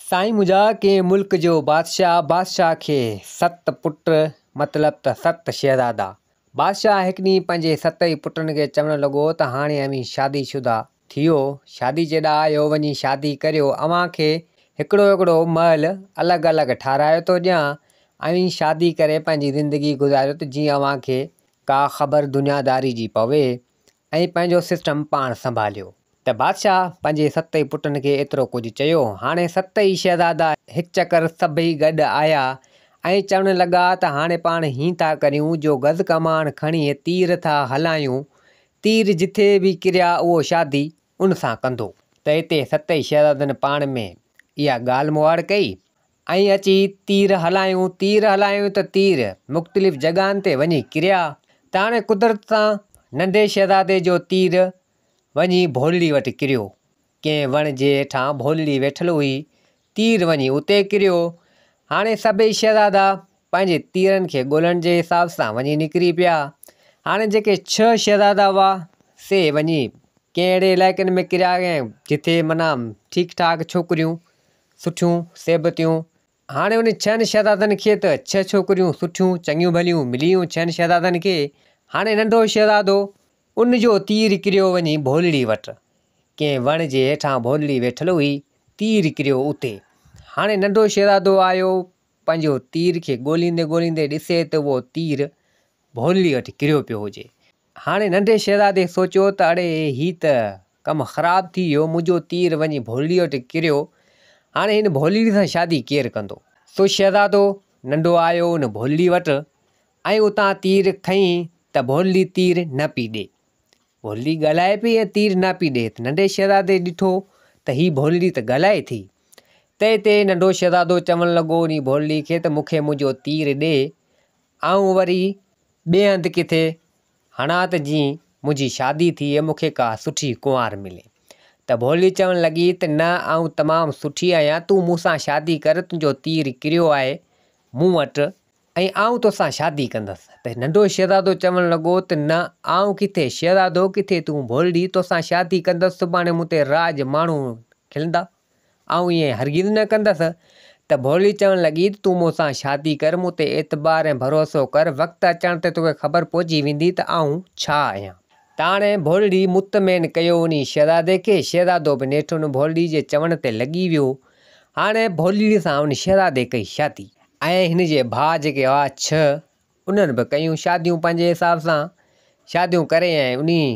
سائين منهنجا ڪنهن ملڪ جو بادشاهه، بادشاهه کي ست پٽ مطلب ته ست شهزادا. بادشاهه هڪ ڏينهن پنهنجي ست ئي پٽن کي چوڻ لڳو ته هاڻي اوهين شادي شده ٿيو، شادي جيڏا آهيو وڃي شادي ڪريو، اوهان کي هڪڙو هڪڙو محل الڳ الڳ ٺارايو ٿو ڏيان، اوهين شادي ڪري پنهنجي زندگي گذاريو ته جيئن اوهان کي ڪا خبر دنياداري جي پوي. ۽ پنهنجو سسٽم پاڻ سنڀاليو. ته بادشاهه پنهنجي ست ئي پٽن کي ايترو ڪجهه چيو. هاڻي ست ئي شهزادا هڪ چڪر سڀئي گڏ آيا ۽ چوڻ لڳا ته هاڻي پاڻ هين ٿا ڪريون جو گز ڪمان کڻي تير ٿا هلايون، تير جٿي به ڪريا اهو شادي ان سان ڪندو. ته اتي ست ئي شهزادن پاڻ ۾ اها ڳالهه مهاڙ ڪئي ۽ اچي تير هلايون، تير هلايون ته تير مختلف جڳهن تي وڃي ڪريا. ته هاڻي قدرت سان ننڍي شهزادي جو تير وڃي ڀولڙي وٽ ڪريو. ڪنهن وڻ جي هيٺان ڀولڙي ويٺل هئي، تير وڃي اتي ڪريو. هاڻي سڀئي شهزادا پنهنجي تيرن کي ڳولڻ جي حساب سان وڃي نڪري پيا. هاڻي جيڪي ڇهه شهزادا هئا، سي وڃي ڪنهن اهڙي علائقن ۾ ڪريا جتي معنيٰ ٺيڪ ٺاڪ ڇوڪريون سٺيون سيبتيون. هاڻي انهن ڇهن شهزادن کي ته ڇهه ڇوڪريون سٺيون چڱيون ڀليون مليون ڇهن شهزادن کي. هاڻي ننڍو شهزادو ان جو تير ڪريو وڃي ڀولڙي وٽ. ڪنهن وڻ جي هيٺان ڀولڙي ويٺل هئي، تير ڪريو اتي. هاڻي ننڍو شهزادو آيو پنهنجو تير کي ڳوليندي ڳوليندي ڏسي ته اهو تير ڀولڙي وٽ ڪريو پيو هجي. هاڻي ننڍي شهزادي سوچيو ته اڙي هي ته ڪم خراب ٿي ويو، منهنجو تير وڃي ڀولڙي وٽ ڪريو، هاڻي هن ڀولڙي سان شادي ڪير ڪندو؟ سو شهزادو ننڍو آيو ان ڀولڙي وٽ ۽ اتان تير کنئي ته ڀولڙي تير نه پئي ڏي. ڀولڙي ڳالهائي پئي ۽ تير نه پئي ڏي ته ننڍي شهزادي ڏٺو ته هي ڀولڙي ته ڳالهائي ٿي. تنهن تي ننڍو شهزادو چوڻ لڳو انهي ڀولڙي کي ته مون کي منهنجو تير ڏي، آئون وري ٻئي هنڌ ڪٿي هڻان ته جيئن منهنجي شادي ٿئي مون کي ڪا سٺي ڪنوار ملي. ته ڀولي چوڻ لڳي ته نه آئون تمام سٺي آهيان تون مون سان شادي ڪر تنهنجو تير ڪريو آهي مون وٽ ۽ آئون توسان شادي ڪندس. ته ننڍو شهزادو چوڻ لڳو ته نه آئون ڪٿي شهزادو ڪٿي تون ڀولڙي توسان شادي ڪندس سڀاڻي مون تي راڄ ماڻهو کلندا. آئون ائين هرگز نه ڪندس. ته ڀولي چوڻ لڳي ته تون مون سان شادي ڪر، مون تي اعتبار ۽ ڀروسو ڪر، وقت اچڻ تي توکي خبر پئجي ويندي ته آئون ڇا آهيان. ته هاڻي ڀولڙي مطمئن ڪيو انهي شهزادي کي، شهزادو به نيٺ ان ڀولڙي جي چوڻ تي لڳي ويو. هاڻي ڀولڙي سان ان شهزادي ڪئي شادي. ۽ هن جي ڀاء جيڪي هئا ڇهه، انهن به ڪيون شاديون پنهنجي حساب سان شاديون ڪري ۽ انهي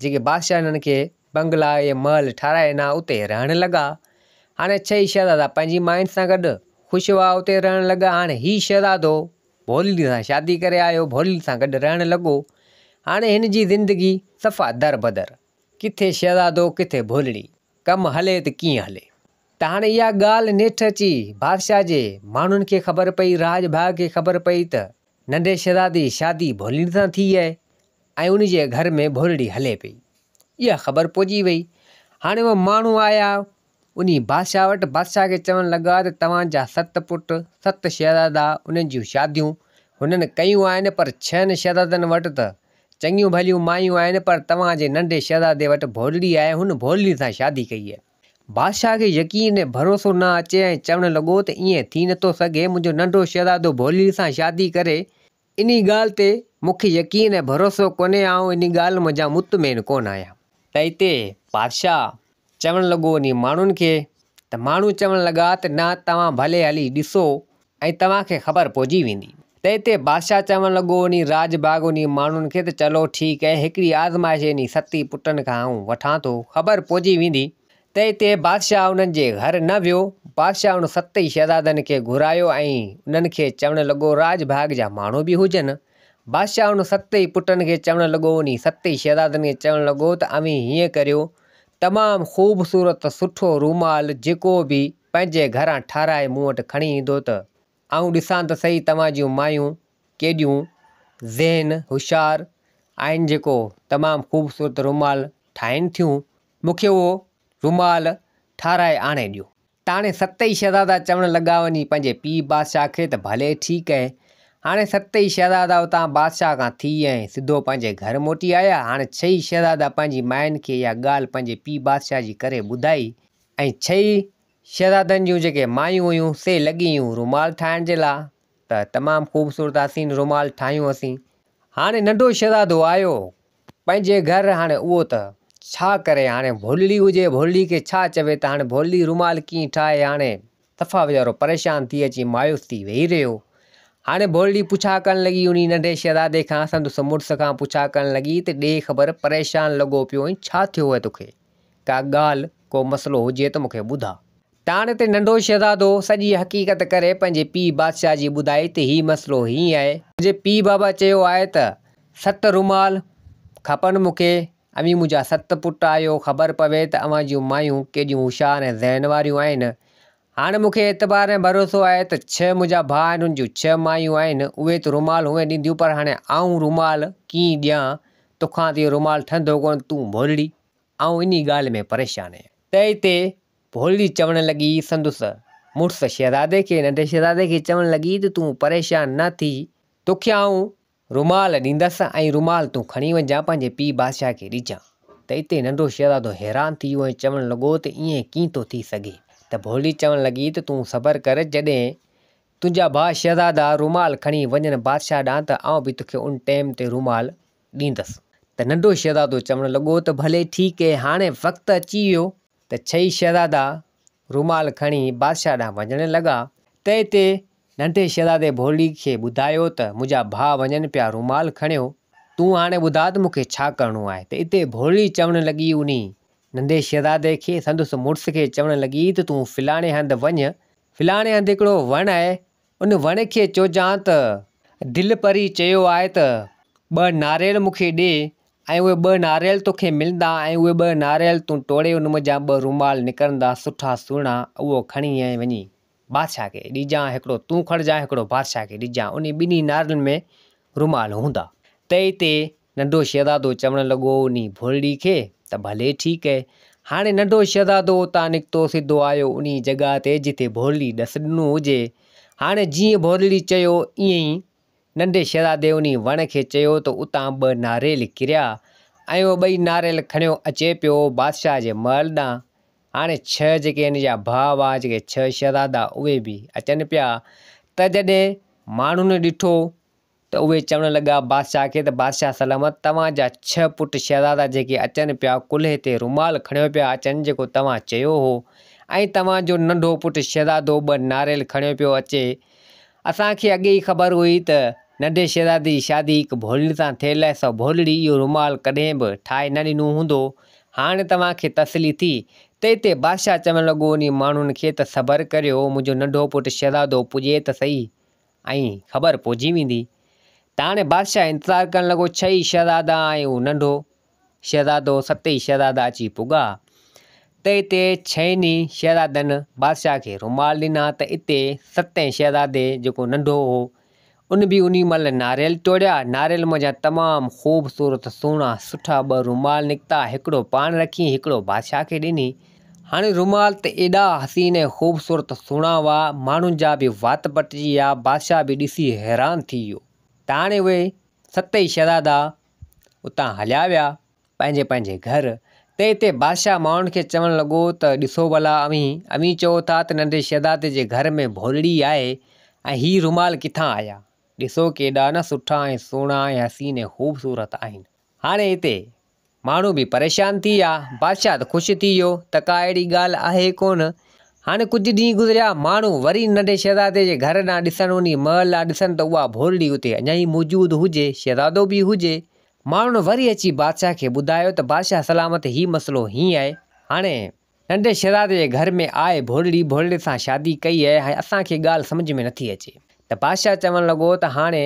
جيڪي بادشاهه انهن کي بنگلا ۽ محل ٺاهرائي ڏنا اتي رهڻ لڳا. هاڻي ڇهه ئي شهزادا پنهنجي ماين سان گڏ خوش هئا اتي رهڻ لڳا. هاڻي هي شهزادو ڀولڙي سان شادي ڪري آيو ڀولڙي سان گڏ رهڻ لڳو. هاڻي هن جي زندگي صفا دربدر. ڪٿي شهزادو ڪٿي ڀولڙي. ڪم هلي ته ڪيئن هلي. ته هاڻي اها ڳالهه نيٺ اچي بادشاهه جي ماڻهن کي خبر پئي، راڄ ڀاڳ کي خبر پئي ته ننڍي شهزادي جي شادي ڀولڙي سان ٿي آهي ۽ ان جي گهر ۾ ڀولڙي هلي پئي. اها خبر پئجي وئي. هاڻي اهي ماڻهو آيا انهي بادشاهه وٽ، بادشاهه کي چوڻ لڳا ته توهان جا ست پٽ، ست شهزادا، انهن جون شاديون هنن ڪيون آهن پر ڇهن شهزادن وٽ ته چڱيون ڀليون مايون آهن پر توهان جي ننڍي شهزادي وٽ ڀولڙي آهي، هن ڀولڙي سان شادي ڪئي آهي. بادشاهه کي يقين ۽ ڀروسو نه اچي ۽ چوڻ لڳو ته ائين ٿي نٿو سگهي، منهنجو ننڍو شهزادو ڀولڙي سان شادي ڪري، انهي ڳالهه تي مون کي يقين ۽ ڀروسو ڪونهي، آئون انهي ڳالهه منجهان مطمئن ڪونه آهيان. ته اتي بادشاهه چوڻ لڳو انهي ماڻهن کي ته ماڻهو چوڻ لڳا ته نه توهان ڀلي هلي ڏسو ۽ توهان کي خبر پئجي ويندي. تنهن تي بادشاهه چوڻ لڳو، انهي راڄ ڀاڳ انهي ماڻهن کي ته چلو ٺيڪ اهي، هڪڙي آزمائش انهي ستي پٽن کان آئون وٺان ٿو، خبر پئجي ويندي. تنهن تي بادشاهه انهن جي گهر نه ويو. بادشاهه انهن ستئي شهزادن کي گهرايو ۽ انهن کي چوڻ لڳو، راڄ ڀاڳ جا ماڻهو به هجن. بادشاهه انهن ستئي پٽن کي چوڻ لڳو، انهي ستئي شهزادن کي چوڻ لڳو ته اوهين هيئن ڪريو، تمام خوبصورت سٺو رومال جيڪو به پنهنجي گهران ٺاهرائي مون وٽ کڻي ايندو ته آئون ڏسان ته سهي توهان جون مايون ڪيڏيون ذهين، هوشيار، آهن جيڪو تمام خوبصورت رومال ٺاهين ٿيون، مون کي اهو رومال ٺاهرائي آڻي ڏيو. ته هاڻي ست ئي شهزادا چوڻ لڳا وڃي پنهنجي پيء بادشاهه کي ته ڀلي ٺيڪ اهي. هاڻي ست ئي شهزادا اتان بادشاهه کان ٿي ۽ سڌو پنهنجي گهر موٽي آيا. هاڻي ڇهه ئي شهزادا پنهنجي ماين کي اها ڳالهه پنهنجي پيء بادشاهه جي ڪري ٻڌائي ۽ ڇهي شهزادن جون جيڪي مايون هيون سي لڳي ويون رومال ٺاهڻ جي لا ته تمام خوبصورت حسين رومال ٺاهيون اسين. هاڻي ننڍو شهزادو آيو پنهنجي گهر هاڻي اهو ته ڇا ڪري هاڻي ڀولڙي هجي ڀولڙي کي ڇا چوي ته هاڻي ڀولڙي رومال ڪيئن ٺاهي هاڻي صفا ويچارو پريشان ٿي اچي مايوس ٿي ويهي رهيو. هاڻي ڀولڙي پڇا ڪرڻ لڳي انهي ننڍي شهزادي کان سندس مڙس کان پڇا ڪرڻ لڳي ته ڏي خبر پريشان لڳو پيو آهين ڇا ٿيو آهي توکي؟ ڪا ڳالهه، ڪو مسئلو هجي ته مون کي ٻڌاء. تاڻ تي ننڍو شهزادو سڄي حقيقت ڪري پنهنجي پيء بادشاهه جي ٻڌائي ته هي مسئلو هيئن آهي. منهنجي پيء بابا چيو آهي ته ست رومال کپن مون کي، اوهين منهنجا ست پٽ آهيو، خبر پوي ته اوهان جون مايون ڪيڏيون هوشيار ۽ ذهن واريون آهن. هاڻ مون کي اعتبار ۽ ڀروسو آهي ته ڇهه منهنجا ڀاء آهن، انهن جون ڇهه مايون آهن، اهي ته رومال هونئن ڏينديون پر هاڻي آئون رومال ڪيئن ڏيان، توکان ته اهو رومال ٺهندو ڪونه، تون ڀولڙي. آئون انهي ڳالهه ۾ پريشان آهيان. تنهن تي ڀولڙي چوڻ لڳي سندس مڙس شهزادي کي، ننڍي شهزادي کي چوڻ لڳي ته تون پريشان نه ٿي، توکي آئون رومال ڏيندس ۽ رومال تون کڻي وڃجان پنهنجي پيء بادشاهه کي ڏجان. ته اتي ننڍو شهزادو حيران ٿي ويو ۽ چوڻ لڳو ته ائين ڪيئن ٿو ٿي سگهي؟ ته ڀولڙي چوڻ لڳي ته تون صبر ڪر، جڏهن تنهنجا ڀاء شهزادا رومال کڻي وڃن بادشاهه ڏانهن ته آئون به توکي ان ٽيم تي رومال ڏيندس. ته ننڍو شهزادو چوڻ لڳو ته ڀلي ٺيڪ اهي هاڻي وقت اچي ويو ته ڇهي شهزادا رومال کڻي بادشاهه ڏانهن وڃڻ لڳا. تنهن تي ننڍي شهزادي ڀولڙي کي ٻڌايو ته منهنجا ڀاء وڃن پيا رومال کڻيو، تون هاڻي ٻڌاء ته مون کي ڇا ڪرڻو آهي؟ ته اتي ڀولڙي چوڻ لڳي انهي ننڍي شهزادي کي سندس مڙس کي چوڻ لڳي ته تون فلاڻي هنڌ وڃ، فلاڻي هنڌ هڪڙو وڻ آهي، ان وڻ کي چوجان ته دل پري چيو آهي ته ٻه ناريل مون کي ڏي ۽ اهي ٻه ناريل توکي ملندا ۽ اهي ٻه ناريل تون ٽوڙي ان منجهان ٻه رومال نڪرندا سٺا سهڻا اهو کڻي ۽ وڃي بادشاهه کي ڏجان هڪڙو تون کڻجان هڪڙو بادشاهه کي ڏجان انهي ٻنهي ناريلن ۾ رومال هوندا. تنهن تي ننڍو شهزادو چوڻ لڳو انهي ڀولڙي کي ته ڀلي ٺيڪ اهي. هاڻي ننڍو شهزادو اتان نڪتو سڌو آيو انهي جڳهه تي جتي ڀولڙي ڏس ڏنو هجي. هاڻي جيئن ڀولڙي چيو ائين ئي ننڍي شهزادي انهي وڻ کي چيو ته اتان ٻه ناريل ڪريا ۽ اهي ٻئي ناريل کڻيو اچي پيو بادشاهه جي محل ڏانهن. هاڻي ڇهه جيڪي هن جا ڀاء هئا جيڪي ڇهه شهزادا اهي به اچن پيا ته جڏهن ماڻهن ڏٺو ته اهي چوڻ لڳا بادشاهه کي ته بادشاهه سلامت توهان جا ڇهه پٽ شهزادا جيڪي اچن پيا ڪلهي تي رومال کڻيو پيا اچن جيڪو توهان چيو هو ۽ توهان جو ننڍو پٽ شهزادو ٻه ناريل کڻيو پيو اچي اسان کي اڳي ئي خبر هئي ته ننڍي شهزادي جي شادي هڪ ڀولڙي سان ٿيل آهي سو ڀولڙي اهو رومال ڪڏهن به ٺاهي نه ڏنو هوندو هاڻ توهان کي تسلي ٿي ته اتي بادشاهه چوڻ لڳو انهي ماڻهن کي ته صبر ڪريو منهنجو ننڍو پٽ شهزادو پڄي ته سهي ۽ خبر پئجي ويندي. ته هاڻي بادشاهه انتظار ڪرڻ لڳو. ڇهه ئي شهزادا ۽ اهو ننڍو شهزادو، ست ئي شهزادا اچي پڳا. ته اتي ڇهن ئي شهزادن بادشاهه کي رومال ڏنا ته اتي ستين شهزادي جيڪو ننڍو هو، ان به انهي مهل ناريل ٽوڙيا. ناريل منجهان تمام خوبصورت سهڻا سٺا ٻه رومال نڪتا. هڪڙو پاڻ رکي هڪڙو بادشاهه کي ڏني. هاڻي رومال ته ايڏا حسين ۽ خوبصورت سهڻا هئا، ماڻهن جا به وات پٽجي ويا، بادشاهه به ڏسي حيران ٿي ويو. ته هاڻي اهي ست ئي شهزادا اتان هليا ويا پنهنجي پنهنجي گهر. ته اتي بادشاهه ماڻهن کي چوڻ لڳو ته ڏسو ڀلا اوهين، اوهين چئو ٿا ته ننڍي شهزادي جي گهر ۾ ڀولڙي آهي ۽ هي رومال ڪٿان آيا؟ ڏسو ڪيڏا نه سٺا ۽ سهڻا ۽ حسين ۽ خوبصورت آهن. هاڻي اتي ماڻهو به پريشان ٿي ويا. بادشاهه ته خوش ٿي ويو ته ڪا اهڙي ڳالهه آهي ڪونه. هاڻي ڪجهه ڏينهن گذريا، ماڻهو وري ننڍي شهزادي جي گهر ڏانهن ڏسن، انهي محل ڏانهن ڏسن ته اها ڀولڙي اتي اڃا ئي موجود هجي، شهزادو به هجي. ماڻهن وري اچي بادشاهه کي ٻڌايو ته بادشاهه سلامت هي مسئلو هيئن آهي. هاڻي ننڍي شهزادي جي گهر ۾ آء ڀولڙي، ڀولڙي سان شادي ڪئي آهي، هاڻي اسان کي ڳالهه سمجهه ۾ نٿي اچي. ته بادشاهه چوڻ لڳو ته هاڻي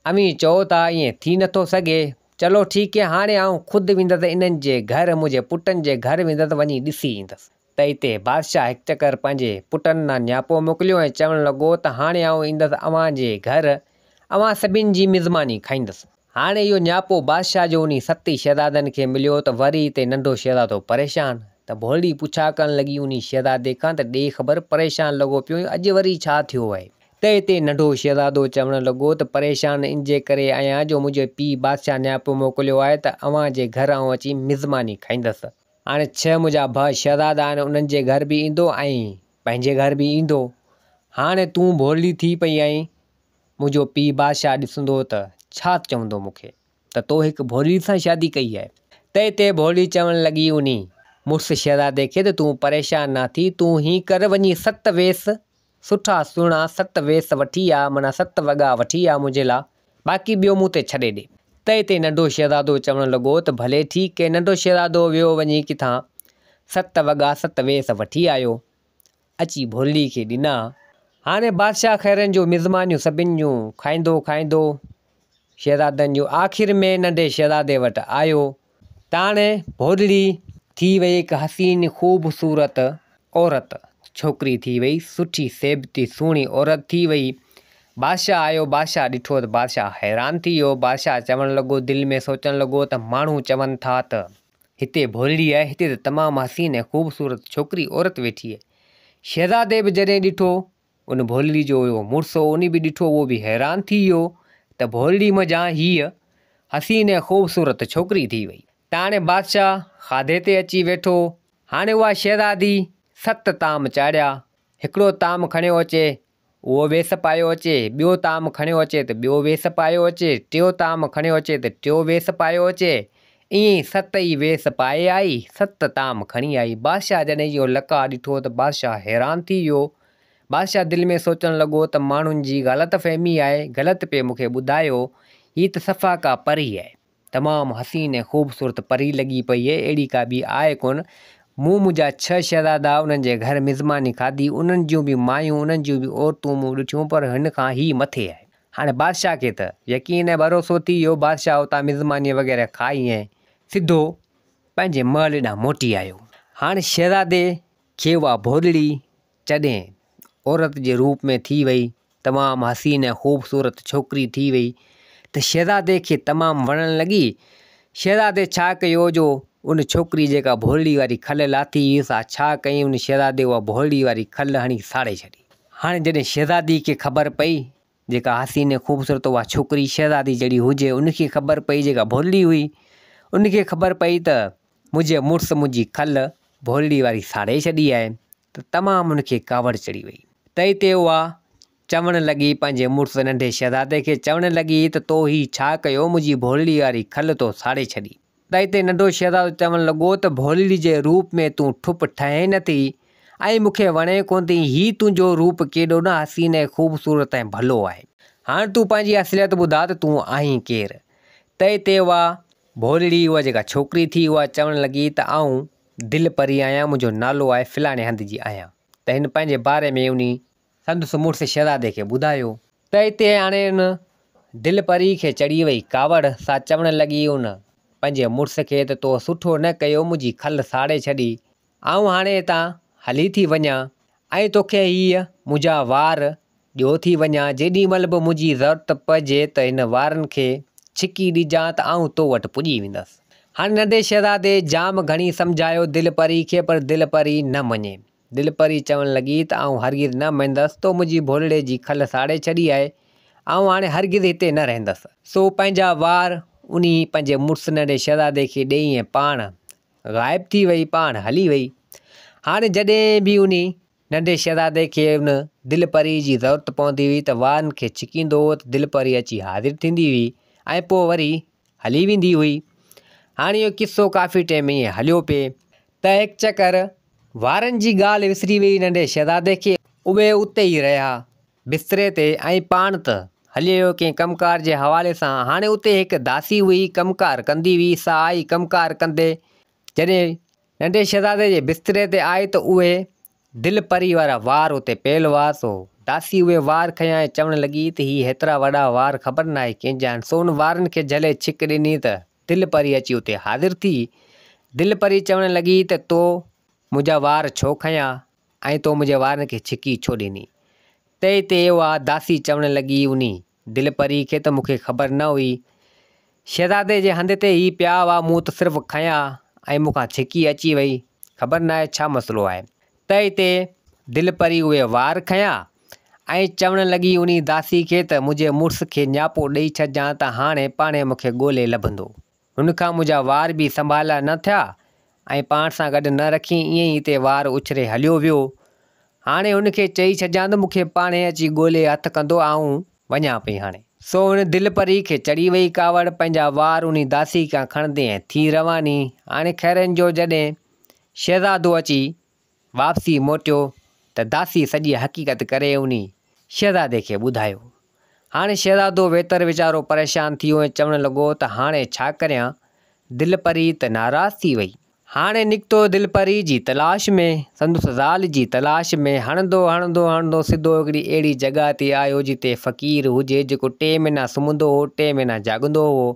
اوهين چئو ٿا ائين ٿي نٿو سگهي، چلو ٺيڪ اهي هاڻي آئون خود ويندس انهن جي گهر، منهنجي پٽن جي گهر ويندس وڃي ڏسي ايندس. ته اتي بادشاهه هڪ چڪر پنهنجي پٽن ڏانهن نياپو موڪليو ۽ چوڻ لڳو ته هاڻي آئون ايندس اوهان جي گهر، اوهان سڀن جي مزماني کائيندس. هاڻي اهو نياپو بادشاهه جو انهي ست ئي شهزادن کي مليو ته وري اتي ننڍو شهزادو پريشان ته ڀولڙي پڇا ڪرڻ لڳي انهي شهزادي کان ته ڏي خبر پريشان لڳو پيو آهين اڄ وري ڇا ٿيو آهي؟ تنهن تي ننڍو شهزادو چوڻ لڳو ته پريشان ان جي ڪري آهيان جو منهنجي پيء بادشاهه نياپو موڪليو آهي ته اوهان جي گهر آئون اچي مزماني کائيندس. هاڻي ڇهه منهنجا ڀاء شهزادا آهن انهن جي گهر به ايندو ۽ پنهنجي گهر به ايندو. هاڻي تون ڀورڙي ٿي پئي آهين، منهنجو پيء بادشاهه ڏسندو ته ڇا چوندو مون کي ته تو هڪ ڀورڙي سان شادي ڪئي آهي. تنهن تي ڀورڙي چوڻ لڳي انهي مڙس شهزادي کي ته تون پريشان نه ٿي، تون هين ڪر وڃي ست ويس سٺا سهڻا ست ويس وٺي آ، معنيٰ ست وڳا وٺي آ منهنجي لا، باقي ٻيو مون تي ڇڏي ڏي. تنهن تي ننڍو شهزادو چوڻ لڳو ته ڀلي ٺيڪ اي. ننڍو شهزادو ويو وڃي ڪٿان ست وڳا ست ويس وٺي آيو. اچي ڀولڙي کي ڏنا. هاڻي بادشاهه خيرن جون مزمانيون سڀن جون کائيندو کائيندو شهزادن جون آخر ۾ ننڍي شهزادي وٽ آيو. تاڻي ڀولڙي ٿي وئي هڪ حسين خوبصورت عورت. ڇوڪري ٿي وئي، سٺي سيبتي سهڻي عورت ٿي وئي. بادشاهه آيو، بادشاهه ڏٺو ته بادشاهه حيران ٿي ويو. بادشاهه چوڻ لڳو، دل ۾ سوچڻ لڳو ته ماڻهو چون ٿا ته هتي ڀولڙي آهي، هتي ته تمام حسين ۽ خوبصورت ڇوڪري عورت ويٺي آهي. شهزادي به جڏهن ڏٺو، ان ڀولڙي جو اهو مڙس هو، انهي به ڏٺو، اهو به حيران ٿي ويو ته ڀولڙي منجهان هيء حسين ۽ خوبصورت ڇوڪري ٿي وئي. تاڻي بادشاهه کاڌي تي اچي ويٺو. هاڻي اها شهزادي ست طعام چاڙهيا. هڪڙو طعام کڻيو اچي، اهو ويس پايو اچي، ٻيو طعام کڻيو اچي ته ٻيو ويس پايو اچي، ٽيو طعام کڻيو اچي ته ٽيو ويس پايو اچي. ائين ئي ست ئي ويس پائي آئي، ست طعام کڻي آئي. بادشاهه جڏهن اهو لقاء ڏٺو ته بادشاهه حيران ٿي ويو. بادشاهه دل ۾ سوچڻ لڳو ته ماڻهن جي غلط فهمي آهي، غلط پئي مون کي ٻڌايو، هي ته صفا ڪا پري آهي. تمام حسين ۽ خوبصورت پري لڳي پئي اهي، اهڙي ڪا ٻي آهي ڪونه. مون منهنجا ڇهه شهزادا انهن جي گهر مزماني کاڌي، انهن جون به مايون، انهن جون به عورتون مون ڏٺيون پر هن کان هي مٿي آهي. هاڻي بادشاهه کي ته يقين ۽ ڀروسو ٿي ويو، بادشاهه اتان مزماني وغيره کائي ۽ سڌو پنهنجي محل ڏانهن موٽي آيو. هاڻي شهزادي کي اها ڀولڙي جڏهن عورت جي روپ ۾ ٿي وئي، تمام حسين ۽ خوبصورت ڇوڪري ٿي وئي ته شهزادي کي تمام وڻڻ لڳي. شهزادي ڇا ڪيو جو ان ڇوڪري جيڪا ڀولڙي واري کل لاٿي هئي سا ڇا ڪئي ان شهزادي اها ڀولڙي واري کل هڻي ساڙي ڇڏي. هاڻي جڏهن شهزادي کي خبر پئي جيڪا حسين ۽ خوبصورت اها ڇوڪري شهزادي جهڙي هجي ان کي خبر پئي جيڪا ڀولڙي هئي ان کي خبر پئي ته منهنجي مڙس منهنجي کل ڀولڙي واري ساڙي ڇڏي آهي ته تمام ان کي ڪاوڙ چڙهي وئي. تئي تي اها چوڻ لڳي پنهنجي مڙس ننڍي شهزادي کي چوڻ لڳي ته تو هي ڇا ڪيو منهنجي ڀولڙي واري کل تو ساڙي ڇڏي. تئي تي ننڍو شهزادو چوڻ لڳو ته ڀولڙي جي روپ ۾ تون ٺپ ٺهين نه ٿي ۽ مون کي وڻين ڪونه ٿي هي تنهنجو روپ ڪيڏو نه حسين ۽ خوبصورت ۽ ڀلو آهي. هاڻ تون پنهنجي اصليت ٻڌاء ته تون آهين ڪير؟ تئي تي اها ڀولڙي اها جيڪا ڇوڪري ٿي اها چوڻ لڳي ته آئون دل پري آهيان منهنجو نالو آهي فلاڻي هنڌ جي آهيان ته هن پنهنجي باري ۾ انهي سندس مڙس شهزادي کي ٻڌايو ته اتي هاڻي ان دل پري کي چڙهي وئي ڪاوڙ سا چوڻ لڳي ان پنهنجي مڙس کي ته تو سٺو نه ڪيو منهنجي کل ساڙي ڇڏي آئون هاڻي هتان هلي ٿي وڃان ۽ توکي هيء منهنجا وار ڏيو ٿي وڃان، جيڏي مهل به منهنجي ضرورت پئجي ته هن وارن کي ڇڪي ڏجان ته آئون تو وٽ پڄي ويندس. هاڻي ننڍي شهزادي جام گهڻي سمجهايو دل پري کي پر دل پري نه مڃي. دل پري چوڻ لڳي ته آئون هرگز نه مڃندس، تو منهنجي ڀولڙي جي کل ساڙي ڇڏي آهي، آئون هاڻي هرگز هتي نه رهندس. سو پنهنجا وار انهي پنهنجي مڙس ننڍي شهزادي کي ڏيئي ۽ پاڻ غائب ٿي وئي، پاڻ هلي وئي. هاڻي جڏهن به انهي ننڍي شهزادي کي ان دل پريء جي ضرورت پوندي هئي ته وارن کي ڇڪيندو هو ته دل پري اچي حاضر ٿيندي هئي ۽ پوء وري هلي ويندي هئي. هاڻي اهو قصو ڪافي ٽيم ائين هليو پئي ته هڪ چڪر وارن جي ڳالهه وسري وئي ننڍي شهزادي کي. اهي اتي ئي رهيا بستري تي ۽ پاڻ ته هلي ويو ڪنهن ڪم ڪار جي حوالي سان. هاڻي اتي هڪ داسي هئي ڪم ڪار ڪندي هئي سا آئي ڪم ڪار ڪندي جڏهن ننڍي شهزادي جي بستري تي آئي ته اهي دل پري وارا وار اتي پيل هئا سو داسي اهي وار کنيا ۽ چوڻ لڳي ته هي هيترا وڏا وار خبر ناهي ڪنهن جا آهن سو ان وارن کي جهلي ڇڪ ڏني ته دل پري اچي اتي حاضر ٿي. دل پري چوڻ لڳي ته تو منهنجا وار ڇو کنيا ۽ تو منهنجي وارن کي ڇڪي ڇو ڏني؟ تنهن تي اها داسي چوڻ لڳي انهي دل پري کي ته مون کي خبر نه هئي. شهزادي جي هنڌ تي هي پيا هئا مون ته صرف کنيا ۽ مون کان ڇڪي اچي وئي خبر ناهي ڇا مسئلو آهي. تنهن تي دل پري اهي وار کنيا ۽ چوڻ لڳي انهي داسي کي ته منهنجي مڙس کي نياپو ڏئي ڇڏجان ته هاڻي پاڻهي مون کي ڳولي لڀندو. هن کان منهنجا وار به سنڀاليا نه ٿيا ۽ پاڻ سان گڏ نه رکي ائين ئي اتي وار اڇري هليو ويو. هاڻي هن کي چئي ڇڏجان ته مون کي پاڻهي اچي ڳولي هٿ ڪندو، آئون وڃان پئي هاڻي. سو هن دل پري کي چڙهي وئي ڪاوڙ، پنهنجا وار انهي داسي کان کڻندي ۽ ٿي رواني. هاڻي خيرن جو جڏهن شهزادو اچي واپسي موٽيو ته داسي سڄي حقيقت ڪري انهي شهزادي کي ٻڌايو. هاڻي شهزادو ويتر ويچارو پريشان ٿي ويو ۽ چوڻ لڳو ته هاڻي ڇا ڪريان، دل پري ته ناراض ٿي وئي. هاڻي نڪتو دل پري جي تلاش ۾، سندس زال جي تلاش ۾، هڻندو هڻندو هڻندو سڌو هڪڙي اهڙي جڳهه تي آيو جتي فقير هجي جيڪو ٽي مهينا سمهندو هو ٽي مهينا جاڳندو هو.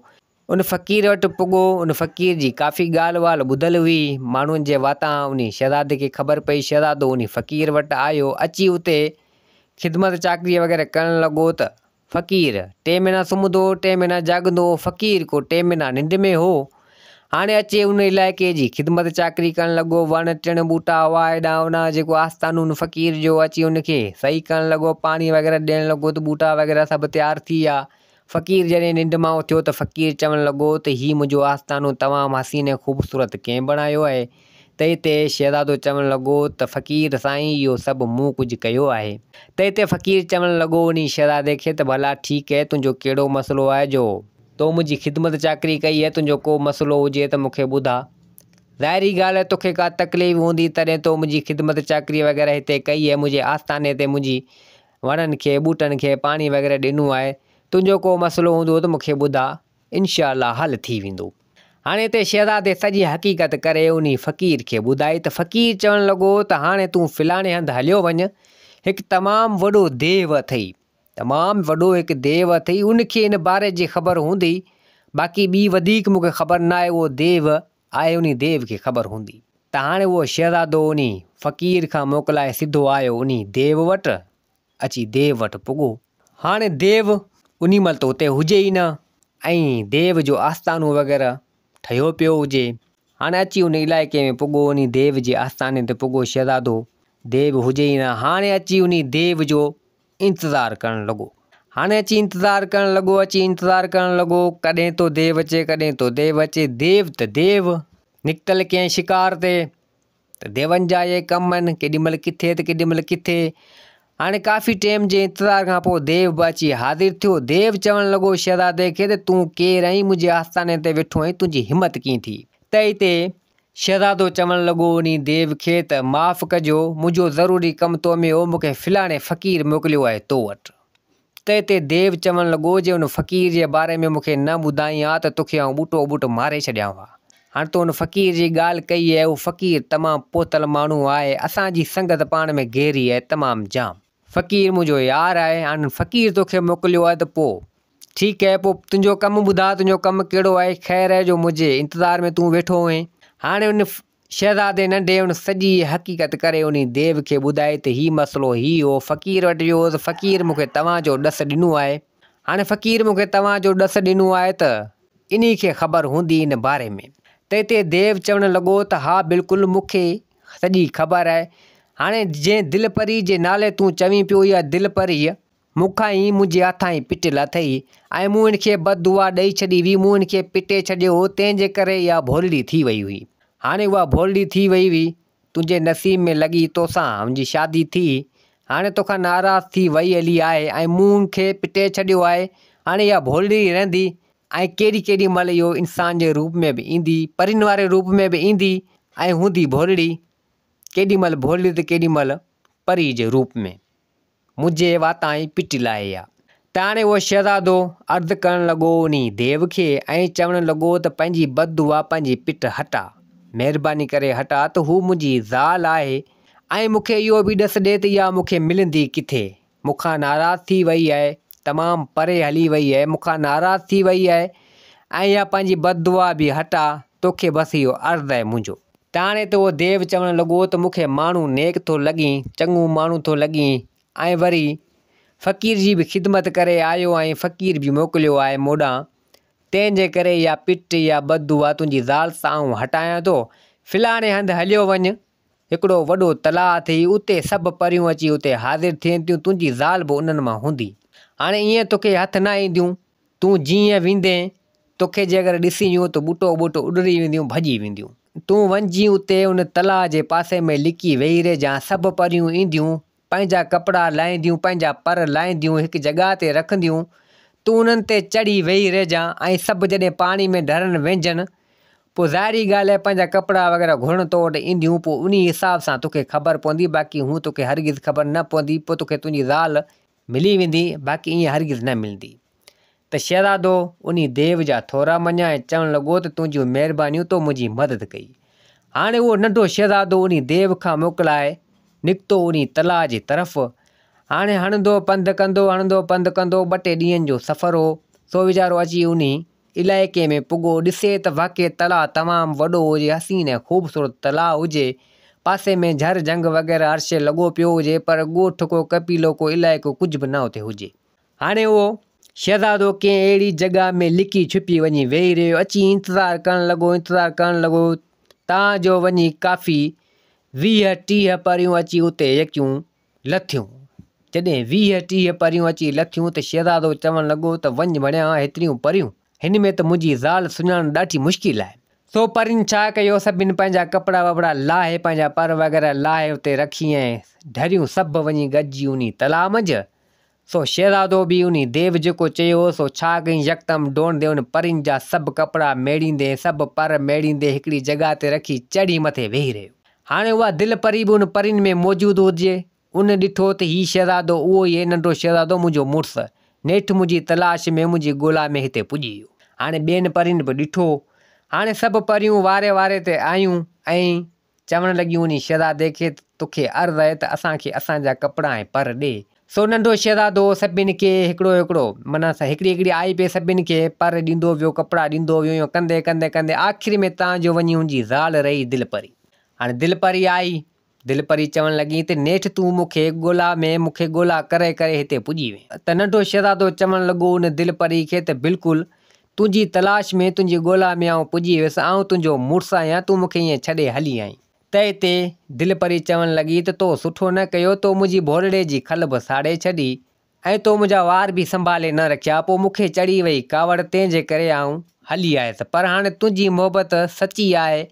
ان فقير وٽ پڳو، ان فقير جي ڪافي ڳالهه ٻالهه ٻڌل هئي، ماڻهن جي واتان انهي شهزادي کي خبر پئي، شهزادو انهي فقير وٽ آيو، اچي اتي خدمت چاڪري وغيره ڪرڻ لڳو ته فقير ٽي مهينا سمهندو هو، ٽي مهينا جاڳندو هو، فقير ڪو ٽي مهينا ننڊ ۾ هو، هاڻي اچي ان علائقي جي خدمت چاڪري ڪرڻ لڳو، وڻ ٽڻ ٻوٽا هئا هيڏانهن هوڏانهن جيڪو آستانو ان فقير جو اچي ان کي صحيح ڪرڻ لڳو، پاڻي وغيره ڏيڻ لڳو ته ٻوٽا وغيره سڀ تيار ٿي ويا، فقير جڏهن ننڊ مان اٿيو ته فقير چوڻ لڳو ته هي منهنجو آستانو تمام حسين ۽ خوبصورت ڪنهن بڻايو آهي؟ تنهن تي شهزادو چوڻ لڳو ته فقير سائين اهو سڀ مون ڪجهه ڪيو آهي. تنهن تي فقير چوڻ لڳو انهي شهزادي کي ته ڀلا ٺيڪ اهي تنهنجو ڪهڙو مسئلو آهي جو تو منهنجي خدمت چاڪري ڪئي اهي تنهنجو ڪو مسئلو هجي ته مون کي ٻڌاء. ظاهري ڳالهه آهي توکي ڪا تڪليف هوندي تڏهن تو منهنجي خدمت چاڪري وغيره هتي ڪئي اهي منهنجي آستاني تي منهنجي وڻن کي، ٻوٽن کي پاڻي وغيره ڏنو آهي، تنهنجو ڪو مسئلو هوندو ته مون کي ٻڌاء، انشاء الله حل ٿي ويندو. هاڻي هتي شهزادي سڄي حقيقت ڪري انهي فقير کي ٻڌائي ته فقير چوڻ لڳو ته هاڻي تون فلاڻي هنڌ هليو وڃ، هڪ تمام وڏو ديو اٿئي، تمام وڏو هڪ ديو اٿئي، ان کي ان باري جي خبر هوندي، باقي ٻي وڌيڪ مون کي خبر ناهي اهو ديو آهي انهي ديو کي خبر هوندي. ته هاڻي اهو شهزادو انهي فقير کان موڪلائي سڌو آيو انهي ديو وٽ، اچي ديو وٽ پڳو. هاڻي ديو انهي مهل ته اتي هجي ئي نه ۽ ديو جو آستانو وغيره ٺهيو پيو هجي. هاڻي اچي ان علائقي ۾ پڳو انهي ديو جي آستاني تي پڳو شهزادو، ديو هجي ئي نه. هاڻي اچي انهي ديو جو انتظار ڪرڻ لڳو. هاڻي اچي انتظار ڪرڻ لڳو، اچي انتظار ڪرڻ لڳو، ڪڏهن ٿو ديو اچي، ڪڏهن ٿو ديو اچي، ديو ته ديو، نڪتل ڪنهن شڪار تي، ته ديون جا اهي ڪم آهن، ڪيڏي مهل ڪٿي ته ڪيڏي مهل ڪٿي. هاڻي ڪافي ٽيم جي انتظار کان پوء ديو به اچي حاضر ٿيو. ديو چوڻ لڳو شهزادي کي ته تون ڪير آهين، منهنجي آستاني تي ويٺو آهين، تنهنجي همت ڪيئن ٿي؟ ته اتي شهزادو چوڻ لڳو انهي ديو کي ته معاف ڪجو، منهنجو ضروري ڪم تو ۾ هو، مون کي فلاڻي فقير موڪليو آهي تو وٽ. تنهن تي ديو چوڻ لڳو جي ان فقير جي باري ۾ مون کي نه ٻڌائين ها ته توکي آئون ٻوٽو ٻوٽ ماري ڇڏيان ها. هاڻ تو ان فقير جي ڳالهه ڪئي آهي، اهو فقير تمام پهتل ماڻهو آهي، اسان جي سنگت پاڻ ۾ گهري آهي تمام جام. فقير منهنجو يار آهي، هاڻ ان فقير توکي موڪليو آهي ته پوء ٺيڪ آهي، پوء تنهنجو ڪم ٻڌاء، تنهنجو ڪم ڪهڙو آهي؟ خير آهي جو منهنجي انتظار ۾ تون ويٺو هئين. هاڻي ان شهزادي ننڍي ان سڄي حقيقت ڪري انهي ديو کي ٻڌائي ته هي مسئلو هي هو، فقير وٽ ويو هوس، فقير مون کي توهان جو ڏس ڏنو آهي. هاڻي فقير مون کي توهان جو ڏس ڏنو آهي ته انهي کي خبر هوندي ان باري ۾. تنهن تي ديو چوڻ لڳو ته ها بلڪل مون کي سڄي خبر آهي. هاڻي جنهن دل پري جي نالي تون چوين پيو اها دل پريء مون کان ئي منهنجي هٿان ئي پٽيل اٿئي ۽ مون هن کي بد دعا ڏئي ڇڏي هئي، مون هن کي پٽي ڇڏيو هو، تنهن جي ڪري اها ڀولڙي ٿي وئي هئي. هاڻي اها ڀولڙي ٿي وئي هئي، تنهنجي نصيب ۾ لڳي توسان هن جي شادي ٿي، هاڻي توکان ناراض ٿي وئي هلي آهي ۽ مون هن کي پٽي ڇڏيو آهي، هاڻي اها ڀولڙي ئي رهندي ۽ ڪيڏي ڪيڏي مهل اهو انسان جي روپ ۾ به ايندي، پرين واري روپ ۾ به ايندي ۽ هوندي ڀولڙي، ڪيڏي مهل ڀولڙي ته ڪيڏي مهل پري جي روپ ۾. منهنجي واتان ئي پٽ لاهي ها. ته هاڻي اهو شهزادو عرض ڪرڻ لڳو انهي ديو کي ۽ چوڻ لڳو ته پنهنجي بد دعا پنهنجي پٽ هٽا، مهرباني ڪري هٽا ته هو منهنجي زال آهي ۽ مون کي اهو به ڏس ڏي ته اها مون کي ملندي ڪٿي؟ مون کان ناراض ٿي وئي آهي، تمام پري هلي وئي آهي، مون کان ناراض ٿي وئي آهي ۽ اها پنهنجي بد دعا به هٽا، توکي بس اهو عرض آهي منهنجو. ته هاڻي ته اهو ديو چوڻ لڳو ته مون کي ماڻهو نيڪ ٿو لڳين، چڱو ماڻهو ٿو لڳين ۽ وري فقير جي به خدمت ڪري آيو آهين، فقير به موڪليو آهي مون ڏانهن، تنهن جي ڪري اها پٽ، اها بد دعا تنهنجي زال سان آئون هٽايان ٿو، فلاڻي هنڌ هليو وڃ، هڪڙو وڏو تلاء اٿئي، اتي سڀ پريون اچي اتي حاضر ٿين ٿيون، تنهنجي زال به انهن مان هوندي. هاڻي ائين توکي هٿ نه اينديون. تون جيئن ويندين، توکي جيڪر ڏسينديون ته ٻوٽو ٻوٽو اڏري وينديون، ڀڄي وينديون. تون وڃجي اتي ان تلاء جي پاسي ۾ لڪي ويهي رهجان، سڀ پريون اينديون، پنهنجا ڪپڙا لاهينديون، پنهنجا پر لاهينديون، هڪ جڳهه تي رکنديون، تون انهن تي چڙهي ويهي رهجان ۽ سڀ جڏهن پاڻي ۾ ڍرن وينجهن، پوء ظاهري ڳالهه آهي پنهنجا ڪپڙا وغيره گهرڻ تو وٽ اينديون، پوء انهي حساب سان توکي خبر پوندي، باقي هونء توکي هرگز خبر نه پوندي، پوء توکي تنهنجي زال ملي ويندي، باقي ائين هرگز نه ملندي. ته شهزادو انهي ديو جا ٿورا مڃيا ۽ چوڻ لڳو ته تنهنجون مهربانيون تو منهنجي مدد ڪئي. هاڻي اهو ننڍو شهزادو انهي ديو کان موڪلائي نڪتو انهي تلاء جي طرف. هاڻي هڻندو پنڌ ڪندو هڻندو پنڌ ڪندو ٻه ٽي ڏينهن جو سفر هو سو ويچارو اچي انهي علائقي ۾ پڳو. ڏسي ته واقعي تلاء تمام وڏو هجي حسين ۽ خوبصورت تلاء هجي. پاسي ۾ جهر جهنگ وغيره هر شيء لڳو پيو هجي پر ڳوٺ ڪو قبيلو ڪو علائقو ڪجهه به نه اتي هجي. هاڻي اهو شهزادو ڪنهن اهڙي جڳهه ۾ لڪي ڇپي وڃي ويهي رهيو. اچي انتظار ڪرڻ لڳو، انتظار ڪرڻ لڳو، تان جو وڃي ڪافي 20 30 پريون اچي اتي يڪيون لٿيون. جڏهن 20 30 پريون اچي لٿيون ته شهزادو چوڻ لڳو ته وڃ ڀڻيا هيتريون پريون، هن ۾ ته منهنجي زال سڃاڻڻ ڏاڍي مشڪل آهي. سو پرين ڇا ڪيو، سڀن پنهنجا ڪپڙا وپڙا لاهي، پنهنجا پر وغيره لاهي اتي رکي ۽ ڍريون سڀ وڃي گڏجي انهي تلاء منجهه. سو شهزادو به انهي ديو جيڪو چيو هو سو ڇا ڪيائين، يڪدم ڊوڙندي ان پرين جا سڀ ڪپڙا ميڙيندي ۽ سڀ پر ميڙيندي هڪڙي جڳهه تي رکي چڙهي مٿي ويهي رهيو. هاڻي اها دل پري به ان پرين ۾ موجود هجي. ان ڏٺو ته هي شهزادو اهو ئي ننڍو شهزادو منهنجو مڙس، نيٺ منهنجي تلاش ۾ منهنجي ڳولا ۾ هتي پڄي ويو. هاڻي ٻين پرين به ڏٺو. هاڻي سڀ پريون واري واري تي آيون ۽. چوڻ لڳيون انهي شهزادي کي ته توکي عرض آهي ته اسان کي اسان جا ڪپڙا ۽ پر ڏي. سو ننڍو شهزادو سڀن کي هڪڙو هڪڙو، معنيٰ هڪڙي هڪڙي آئي پئي سڀن کي پر ڏيندو ويو، ڪپڙا ڏيندو ويو، ائين ڪندي ڪندي ڪندي آخر ۾ تان جو وڃي هن جي زال رهي دلپري. هاڻي دلپري آئي، دلپري چوڻ لڳي ته نيٺ تون مون کي ڳولا ۾ مون کي ڳولا ڪري ڪري هتي پڄي وئين. ته ننڍو شهزادو چوڻ لڳو ان دلپري کي ته بلڪل تنهنجي تلاش ۾، تنهنجي ڳولا ۾ آئون پڄي ويس، آئون تنهنجو مڙس آهيان، تون مون کي ائين ڇڏي هلي آئين. تنهن تي دل پري چوڻ لڳي ته تو سٺو نه ڪيو، تو منهنجي ڀولڙي جي کل به ساڙي ڇڏي ۽ تو منهنجا وار به سنڀالي نه رکيا، پوء مون کي چڙهي وئي ڪاوڙ، تنهن جي ڪري آئون هلي آيس، پر هاڻي تنهنجي محبت سچي آهي،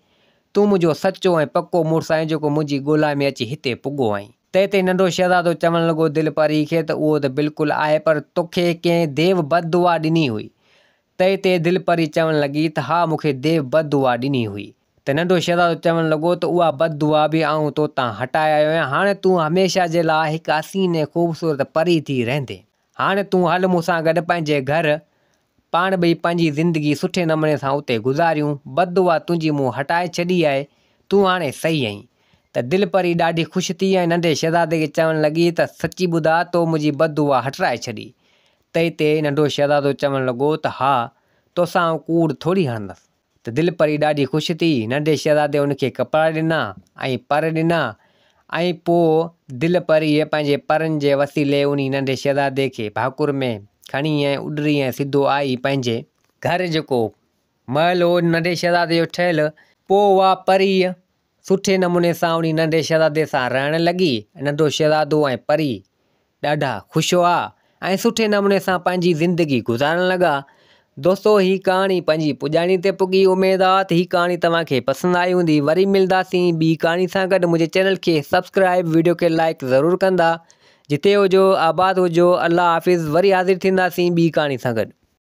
تون منهنجو سچو ۽ پڪو مڙس آهين، جيڪو منهنجي ڳولا ۾ اچي هتي پڳو آهين. تنهن تي ننڍو شهزادو چوڻ لڳو دل پري کي ته اهو ته بلڪل آهي پر توکي ڪنهن ديو بد دعا ڏني هئي. تنهن تي دل پري چوڻ لڳي ته ها مون کي ديو بد دعا ڏني هئي. ته ننڍو شهزادو چوڻ لڳو ته اها بد دعا به آئون تو تان هٽائي آيو آهيان هاڻي تون هميشه جي لاء هڪ حسين ۽ خوبصورت پري ٿي رهندين. هاڻي تون هل مون سان گڏ پنهنجي گهر پاڻ ٻئي پنهنجي زندگي سٺي نموني سان اتي گذاريون، بد دعا تنهنجي مون هٽائي ڇڏي آهي، تون هاڻي صحيح آهين. ته دل پري ڏاڍي خوش ٿي ۽ ننڍي شهزادي کي چوڻ لڳي ته سچي ٻڌاء تو منهنجي بد دعا هٽرائي ڇڏي. تنهن تي ننڍو شهزادو چوڻ لڳو ته ها، توسان آئون ڪوڙ ٿوري هڻندس. ته دل پري ڏاڍي خوش ٿي. ننڍي شهزادي ان کي ڪپڙا ڏنا ۽ پر ڏنا ۽ پوء دل پريء پنهنجي پرن جي وسيلي انهي ننڍي شهزادي کي ڀاڪر ۾ کڻي ۽ اڏري ۽ سڌو آئي پنهنجي گهر جيڪو محل هو ننڍي شهزادي جو ٺهيل. پوء اها پريء سٺي نموني سان انهي ننڍي شهزادي سان رهڻ لڳي. ننڍو شهزادو ۽ پري ڏاڍا خوش هئا ۽ سٺي نموني سان پنهنجي زندگي گذارڻ لڳا. دوستو هي ڪهاڻي پنهنجي پڄاڻي تي پڳي اميد آ ته هي ڪهاڻي توهان کي پسند آئي هوندي وري ملداسين ٻي ڪهاڻي سان گڏ منهنجي چينل کي سبسڪرائب ويڊيو کي لائڪ ضرور ڪندا جتي هجو آباد هجو الله حافظ وري حاضر ٿينداسين ٻي ڪهاڻي سان گڏ.